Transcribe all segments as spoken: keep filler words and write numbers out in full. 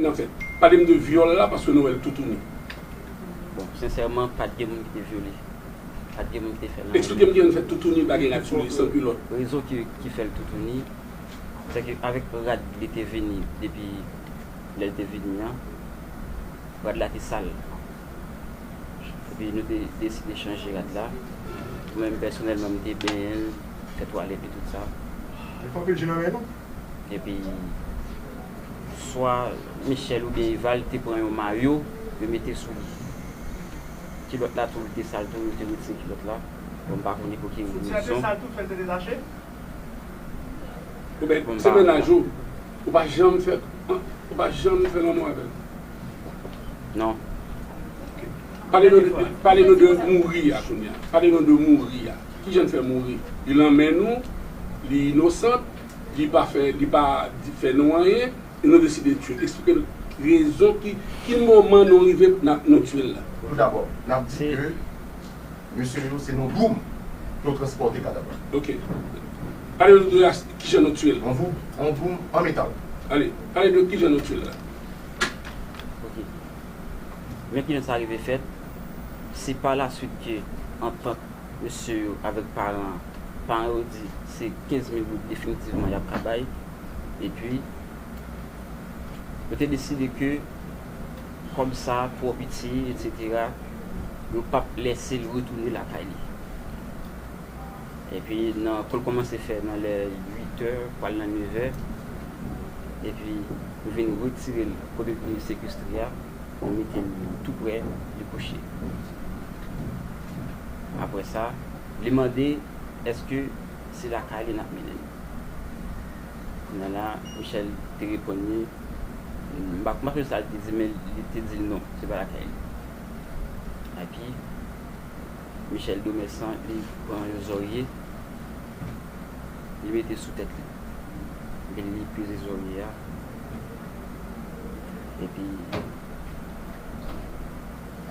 Nan fèt. Pale m de vyòl la, paske nou wè l toutouni. Bon, sensèman, pa t gen moun ki te vyole. Pa t gen moun ki te fè l anyen. Eksplike m kijan n fè toutouni bagay la sou li, san kilòt. Rezon ki, ki fè l toutouni, se ke avèk rad li te vini depi lè l te vini an, rad la te sal. Epi nou te deside chanje rad la. Mwen menm pèsonèlman, m te benyen l, fè twalèt li, tout sa. Li fè anpil je nan men nou. Epi, swa Michel oubyen Eval te pran yon mayo, yo mete sou li. Kilòt la tou, li te sal tou, yo te retire kilòt la. Bon, m pa konnen pou ki rezon. Soutyen te sal tou, fè l te detache? Ou ben, se mennaj ou, ou pa janm fè, ou pa janm fè lanmou avè l? Non. Pale nou de, pale nou de mouri a kounye a. Pale nou de mouri a. Kijan l fè mouri? Li nan men nou, li inosan, li pa fè, li pa di, fè nou anyen, e nou deside tiye l. Eksplike n rezon ki, ki moman nou rive n ap, nou tiye l la. Toudabò, n ap di ke mesye yo se nan Doum pou yo transpòte kadav la. Ok. Pale nou de kijan nou tiye l. An Doum, an Doum, an metal. Ale, pale nou kijan nou tiye l la. Ok. Men kijan sa rive fèt, se pa laswit ke antant mesye yo avèk paran an, paran yo di se kenz mil goud definitivman y ap ka bay, epi yo te deside ke kòb sa twò piti, etsetera, yo p ap lèse l retounen lakay li. Epi nan, pou l kòmanse fè nan lè uit è, pral nan nèf è, epi nou vin retire l kote l te sekestre a, nou mete l tou prè, li kouche. Apre sa, li mande èske se lakay li n ap mennen l. Kounye a la, Michel te reponn li, m pa, m pa sonje sa l te di, men li te di l non, se pa lakay li. Epi, Michel Domersan, li pran yon zòrye, li mete sou tèt li. Epi li peze zòrye a. Epi,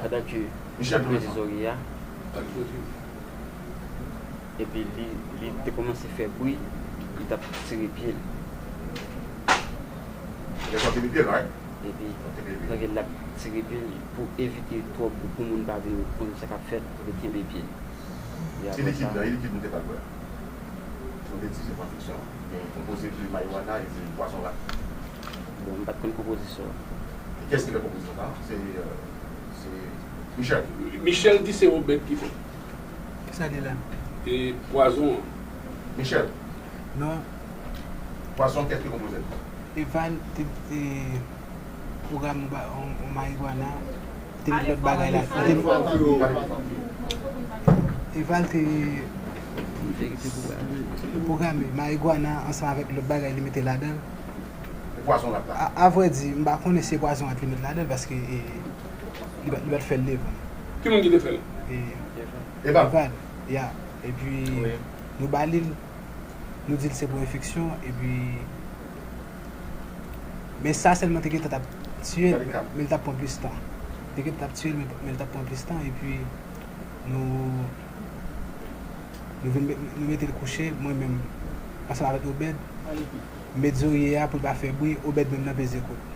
pandan ke li peze zòrye a, epi li, li te kòmanse fè bri, li t ap tire pye l. Li t ap tire pye l, right? Epi, tanke l ap tire pye l pou evite twòb pou moun pa vin konn sa k ap fèt, li kenbe pye l. E apre sa. Ki likid nou te pral bwè? Nou te di se pran fiksyon. Gen konpoze de marijuana e de pwazon rat. Bon, m pa t konn konpozisyon an. E kiyès ki fè konpozisyon sa? Se, se Michel. Michel di se Obed ki fè. Kisa li la? E pwazon an. Michel. Non. Pwazon, kiyès ki konpoze l? Eval te, te pwograme yon ba- yon, yon marijuana, te met lòt bagay la. Te, Eval te pwograme marijuana ansanm avèk lòt bagay li mete ladan l. E pwazon rat la? A, a vrè di, m pa konnen si se pwazon rat li met ladan l paske e, li pa, li pa t fè l devan m. Ki moun ki te fè l? E, Eval. Eval, ya. Epi, nou ba li l. Nou di l se pou enfeksyon, epi. Men sa sèlman te gentan t ap tiye l, men l t ap pran plis tan. Te gentan t ap tiye l, men l t ap pran plis tan, epi nou. Nou vin, nou mete l kouche, mwen menm, ansanm avèk Obed. M met zòrye a pou l pa fè bri, Obed menm nan peze kout.